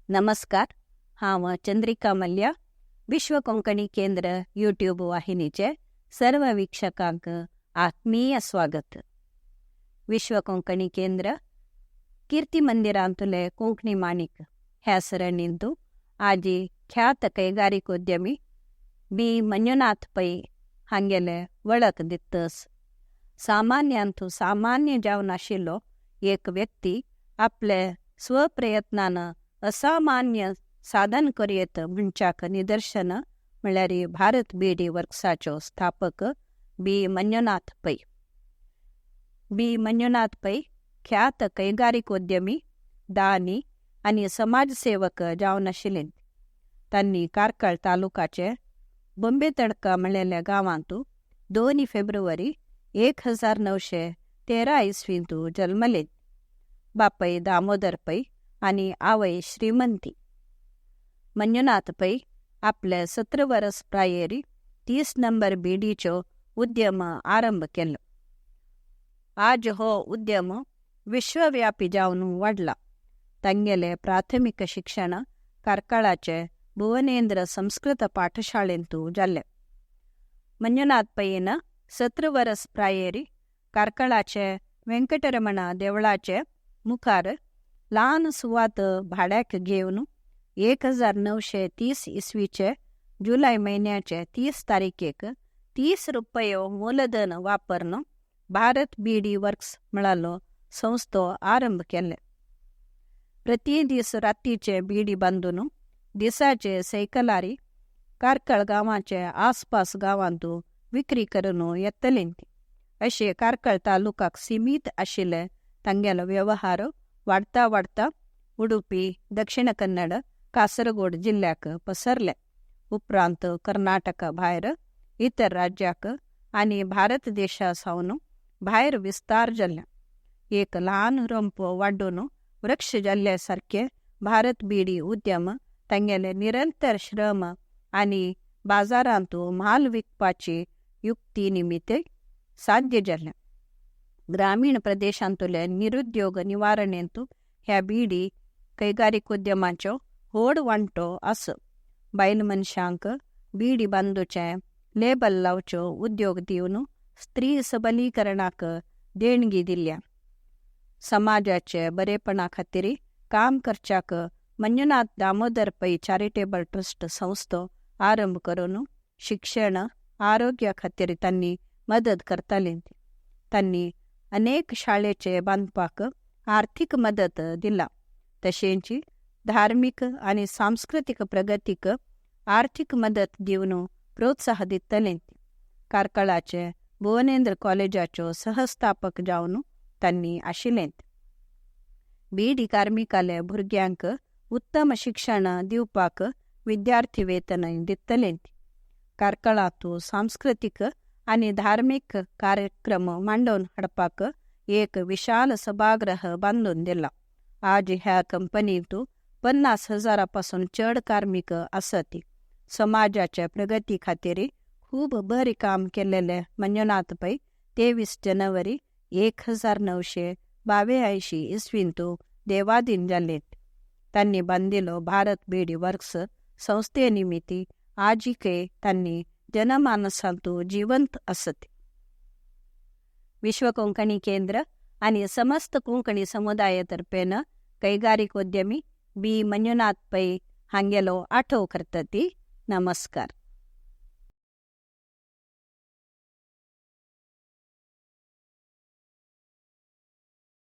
नमस्कार, हांव चंद्रिका मल्ल्या, विश्व कोंकणी केंद्र यूट्यूब वाहिनीचे सर्व वीक्षकांक आत्मीय स्वागत. विश्व कोंकणी केंद्र कीर्ती मंदिरांतले कोंकणी माणिक ह्या सरणींतू आजी ख्यात कैगारिकोद्यमी बी मंजुनाथ पै हांगेले वळख दितस. सामान्यांतू सामान्य जावन आशिल्लो एक व्यक्ती आपले स्वप्रयत्नान असामान्य साधन करयेत म्हणच्याक निदर्शन म्हळ्यार भारत बीडी वर्क्साचो स्थापक बी मंजुनाथ पै. बी मंजुनाथ पै ख्यात कैगारिकोद्यमी, दानी आनी समाजसेवक जावन आशिल्ले. तांणी कार्कळ तालुकाचे बॉम्बे तडका म्हणलेल्या गांवांतू 2 फेब्रुवारी 1913 इसवींतू जल्मले. बापय दामोदर पै आनी आवय श्रीमंती. मंजुनाथ पै आपले 17 वर्स प्रायेरी 30 नंबर बीडीचो उद्यम आरंभ केलो. आज हो उद्यम विश्वव्यापी जावन वाडला. तांगेले प्राथमिक शिक्षण कार्कळाचे भुवनेंद्र संस्कृत पाठशाळेंतू जाल्लें. मंजुनाथ पैन 17 वर्स प्रायेरी कार्कळाचे वेंकटरमण देवळाचे मुखार ल्हान सुवात भाड्याक घेवन 1930 इसवीचे जुलय म्हयन्याचे 30 तारखेक 30 रुपयो मूलधन वापरून भारत बीडी वर्क्स म्हळालो संस्थो आरंभ केले. प्रति दीस रातीचे बीडी बांदून दिसाचे सैकलारी कार्कळ गांवाचे आसपास गांवांतू विक्री करून येतली. अशे कार्कळ तालुकाक सीमित आशिल्ले तांगेलो व्यवहार वाडता वाडता उडुपी, दक्षिण कन्नड, कासरगोड जिल्ल्याक पसरले. उपरांत कर्नाटका भायर इतर राज्याक आनी भारत देशा सावन भायर विस्तार जाल्ले. एक ल्हान रोंपो वाडून वृक्ष जाल्ल्या सारके भारत बीडी उद्यम तांगेले निरंतर श्रम आनी बाजारांतू म्हाल विकपाची युक्ती निमित्त साध्य जालें. ग्रामीण प्रदेशांतले निरुद्योग निवारणेंतू ह्या बीडी कैगारिकोद्यमाचो व्हड वांटो आसा. बायल मनशांक बीडी बांदूचे लेबल लावच्यो उद्योग दिवन स्त्री सबलीकरणाक देणगी दिल्या. समाजाचे बरेपणा खातीर काम करच्याक मंजुनाथ दामोदर पै चॅरिटेबल ट्रस्ट संस्थो आरंभ करून शिक्षण, आरोग्या खातीर तांणी मदत करताली. तांणी अनेक शाळेचे बांदपाक आर्थीक मदत दिला. तशेंच धार्मीक आनी सांस्कृतीक प्रगतीक आर्थीक मदत दिवन प्रोत्साह दितले. कार्कळाचे भुवनेंद्र कॉलेजाच्यो सहस्थापक जावन तांणी आशिल्ले. बीडी कार्मिकाले भुरग्यांक उत्तम शिक्षण दिवपाक विद्यार्थी वेतन दितले. कार्कळांतू सांस्कृतीक आनी धार्मीक कार्यक्रम मांडून हाडपाक एक विशाल सभागृह बांदून दिला. आज ह्या कंपनींतू 50,000 पासून चड कार्मिक आसत. समाजाच्या प्रगती खातीर खूब बरें काम केलेले मंजुनाथ पै 23 जनवरी 1982 इसवींतू देवाधीन जाले. तांणी बांदिलो भारत बीडी वर्क्स संस्थे निमित्ती आजिके तांणी जनमानसांतू जिवंत आसत. विश्व कोंकणी केंद्र आनी समस्त कोंकणी समुदाय तर्फेन कैगारिकोद्यमी बी मंजुनाथ पै हांगेलो आठव करतती. नमस्कार.